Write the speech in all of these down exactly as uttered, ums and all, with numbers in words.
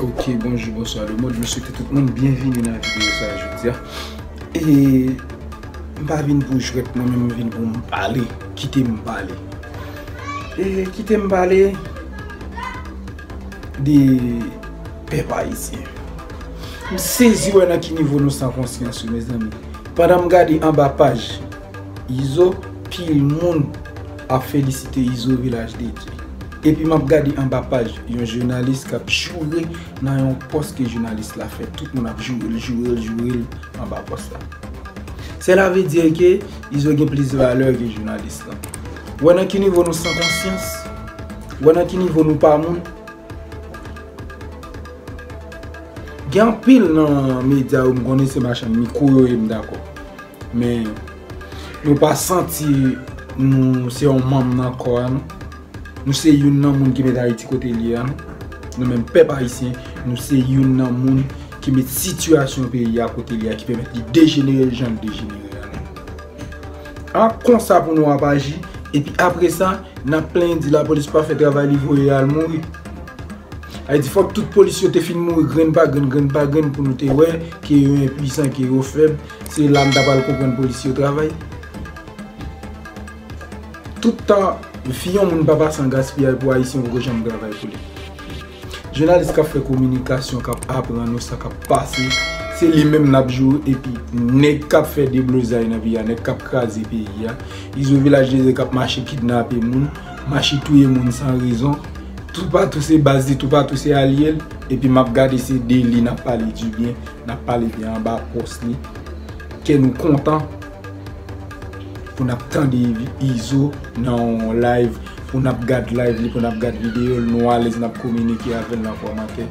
Ok, bonjou, bonswa lemonn. Mwen swete tout moun byenvini nan videyo sa a jodi a. E m pa vin pou jwèt, mwen menm m vin pou m pale. Kite m pale. E kite m pale de pèp ayisyen. M sezi wè nan ki nivo nou san konsyans yo, mezanmi. Pandan m gade anba paj Izo, pil moun ap felisite Izo Vilaj de Dye. Epi m ap gade anba paj yon jounalis k ap joure nan yon pòs ke jounalis la fè. Tout moun ap joure l, joure l, joure l anba pòs la. Sela vle di ke Izo gen plis valè ke jounalis la. Wè nan ki nivo nou san konsyans? Wè nan ki nivo nou pa moun? Gen anpil nan medya yo m konnen se machann mikwo yo ye, m dakò. Men nou pa santi nou se yon manm nan kò a nou. Nou se youn nan moun ki met Ayiti kote l ye a nou. Nou menm pèp ayisyen, nou se youn nan moun ki met sitiyasyon peyi a kote l ye a, ki pèmèt li dejenere jan l dejenere a nou. An konsa pou nou ap aji, epi apre sa, n ap plenyen di lapolis pa fè travay li, voye al mouri. Sa vle di fòk tout polis yo te fin mouri grenn pa grenn, grenn pa grenn pou nou te wè ke yo enpwisan, ke yo fèb. Se la n ta pral konprann polis yo travay. Tout tan vi yon moun pa pase an gaspiyay pou ayisyen poko janm travay pou li. Jounalis k ap fè kominikasyon, k ap aprann nou sa k ap pase, se li menm n ap joure, epi nèg k ap fè deblozay nan peyi a, nèg k ap kraze peyi a, Izo Vilaj de Dye k ap mache kidnape moun, mache touye moun san rezon, toupatou se baz li, toupatou se alye l, epi m ap gade se de li n ap pale dibyen, n ap pale byen anba pòs li. Kè nou kontan pou n ap tande Izo nan yon live, pou n ap gad live li, pou n ap gad videyo l, nou alèz n ap kominike avè l nan kòmantè.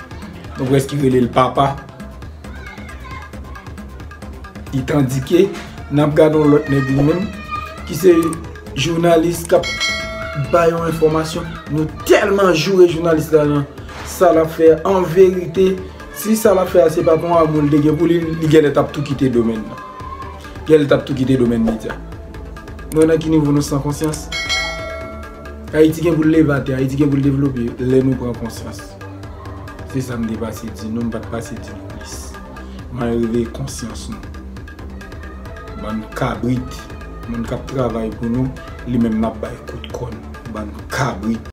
Nou prèske rele l papa. E tandike n ap gade yon lòt nèg li menm, ki se jounalis k ap bay yon enfòmasyon. Nou tèlman joure jounalis la nan sa l ap fè a. An verite, si sa l ap fè a se pa pou yon amou l te gen pou li, li genlè t ap tou kite domèn nan. Genlè t ap tou kite domèn medya. Nou wè nan ki nivo nou san konsyans? Ayiti gen pou l leve atè, Ayiti gen pou l devlope lè nou pran konsyans. Se sa m te pase di nou, m pa t pase di nou plis. M al reveye konsyans nou. Bann kabrit, moun k ap travay pou nou, li menm n ap bay kout kòn. Bann kabrit.